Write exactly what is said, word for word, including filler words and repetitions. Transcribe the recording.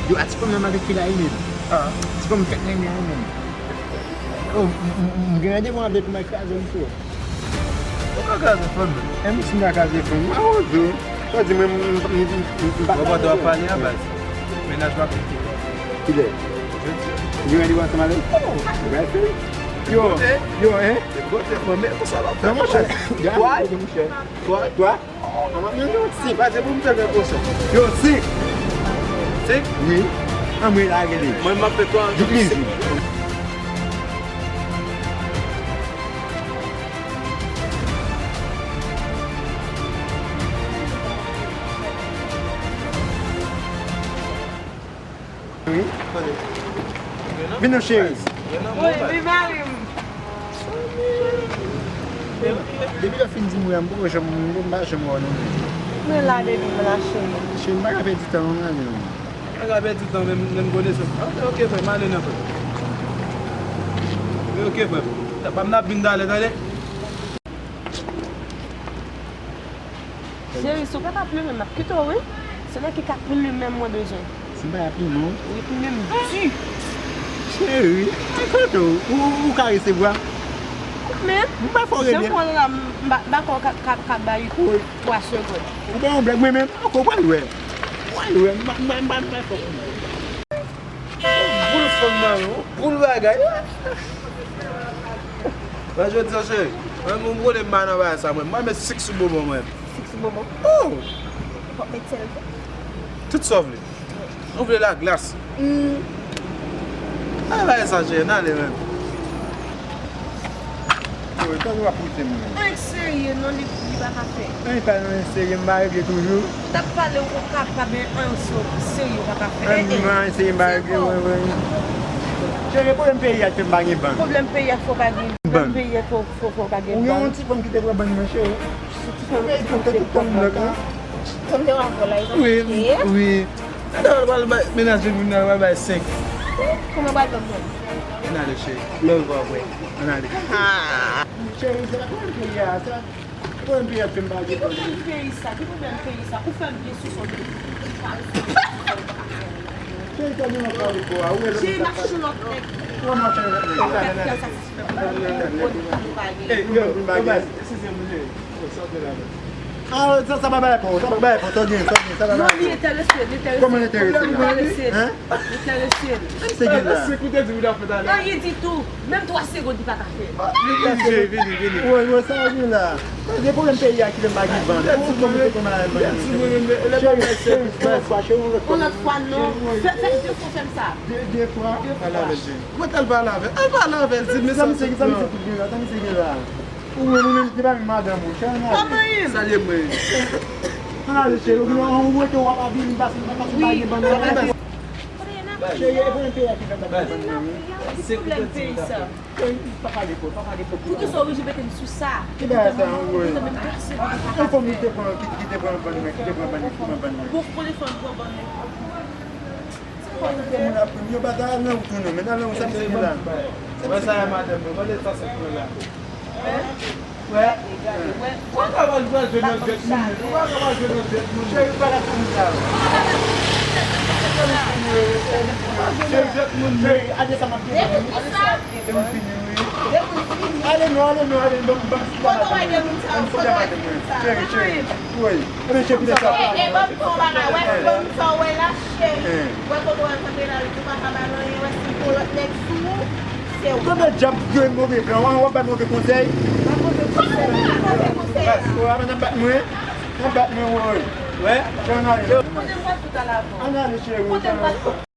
Yo, a ti fanm nan m avèk ki la, wi, menm. Ah. Ti fanm fèk renmen, wi, menm. Oh, m, m, m, m gen randevou avèk mwen kraze m fò. Ou ka kraze fanm nan? E, m si m ka kraze fanm. Mwen, oh, Dieu. Sa di mwen, m, m, m, m, m pa. Bon, pandan w ap pale a, baz. Mennaj m ap kite. Kilè? Jodi. Ou gen randevou ansanm avè l? Oh, bèl fi. Yo, yo, hein? Se kote, mwen, men konsa l ap fè. Non, monchè. Gade, monchè. Twa? Twa? An, an, men non, senk. Pa di pou m fè fè konsa. Yo, senk. Senk? Wi. An, mwen lage li. Mwen, m ap fè twa. Jouk li. Wi. Vin non, cheri. Wi, li mari m. Depi lè w fin di m wi a, m poko janm, m pa janm wè w non. Mwen la depi m la, cheri. Cheri, m pa ka pèdi tan non, non. Pa ka pèdi tan menm, menm konesans. Ok, ok, frè, m ale nan frè. Wi, ok, frè. Pa m nan vin talè, tande? Cheri, si w pa ka plimen m, m ap kite w, wi. Se nan ki ka plimen menm mwen bezwen. Si m pa ka plimen w? Wi, plimen m di. Cheri, mwen kontan w, ou, ou ka resevwa. Men, m pa fè w rele. Jan w la, m pa, m pa kwè w ka, ka, ka bay twa segond. Ou ba yon blag mwen menm, ok, w pral wè. W pral wè, m pa, m pa, m pa, m pa fè w plimen. Boul fanm nan, yon boul bagay. Mwen jodi an, cheri, mwen, mwen konnen m pa nan bagay sa, mwen. Mwen met sik sou bonbon mwen. Sik sou bonbon? Oh! Ou p ap met sèl tou? Tout sa w vle. Ou vle laglas? Hmm. Ay, bagay sa, cheri, n ale, menm. Yo, tande w ap pouse m. Anyen serye non, li, li pa ka fè. Anyen pa nan anyen serye, m pa regle toujou. M t ap pale w, ou kapab, men anyen serye ou pa ka fè. Anyen, eh, eh, anyen serye, m pa regle, wi, wi. Cheri, pwoblèm peyi a k fè m pa gen bann. Pwoblèm peyi a fè w pa gen bann. Pwoblèm peyi a fè w, fè w, fè w pa gen bann. Ou gen yon ti fanm ki te pran bann mwen, cheri. Ti fanm ki te pran bann mwen. Fanm te w avè w la, wi, wi. Nan, w pral bay, mennaj moun nan, w pral bay senk. Kòman w pral ban m? Ann ale, cheri. Lè w vwa vre. Ann ale. Cheri, se pa pwoblèm peyi a, sa. Pwoblèm peyi a fè m pa gen pwoblèm. Ki pwoblèm peyi sa? Ki pwoblèm peyi sa? Ou fè m byen sou son peyi. Cheri, sa gen lòt bagay pou ou. Cheri, m ap chèche lòt nèg. Ou ap chèche lòt nèg. Ou fè kè w satisfè pou mwen. Ou pa gen. Ey, yo, yo, baz, eskize m, cheri. Yo, sa w te la, baz. Ah, sa, sa pa bay pou ou, sa pa bay pou ou, sa w gen, sa w gen, sa pa bay pou ou. Non, li enterese, li enterese. Kòman enterese? Li enterese. Hein? Li enterese. Sa se gen la. Sa se ki te di m ta fè talè. Anyen ditou. Menm twa segond li pa ka fè. Vini, vini, vini. Woy, woy, sa w gen la? Sa se pwoblèm peyi a ki fè m pa gen bann. Ou konn mete kòman la bann. Cheri, cheri, yon lòt fwa, cheri, yon lòt fwa. Yon lòt fwa, non. Fè, fè de fwa, fè m sa. De, de fwa. De fwa. Al pale avè l, Jenny. Mwen t al pale avè l. Al pale avè l, di l, men sa misye gen la, sa misye gen la. Ou menm, ou menm, se pa menm madanm ou, cheri, ann ale. Kòman ye? Salye mwen. Ann ale, cheri, ou, ou rete w ap avili m pase, m pa pase pa gen bann nan. Cheri, e pwoblèm peyi a ki fè m pa gen bann nan, wi. Ki pwoblèm peyi sa? Cheri, pa pale fò, pa pale fò. Poukisa w oblije mete m sou sa? Ki bagay sa, anmwey? Yon fanm ki te pran, ki, ki te pran bann nan, ki te pran bann nan, ki pran bann nan. Bon, konnen fanm pran bann nan. Sa pa yon moun ap pran. Yo, pa ta al nan wout ou non, men al nan wout, sa misye gen la. Wè sa, madanm mwen, mande sa sèt mwen la. Wè. Ou pa ka pral jwenn yon dèt moun. Ou pa ka pral jwenn yon dèt moun. Cheri, pa ka fè m sa. Cheri, dèt moun. Cheri, ade sa m ap di. Depi kisa? Depi m fini, wi. Depi m fini. Ale non, ale non, ale non. Ban m, ban m file a madanm mwen. Ban m file a madanm mwen. Cheri, cheri. Wi. Ebyen, cheri, kite sa. E, e, ban m fè yon bagay. Wè fanm sa w wè la, cheri. Wè kote w al nan mennaj ou, pa ka ba l anyen, wè si l pran lòt nèg sou ou. Se ou. Kote dyab jwe move plan, w ap bay move konsèy? Pa move konsèy, pa move konsèy. Ou ap bat mwen? W ap bat mwen, woy. Wè? Jan ale. Kote m pral fout al avan? Ann ale, cheri. Kote m pral fout?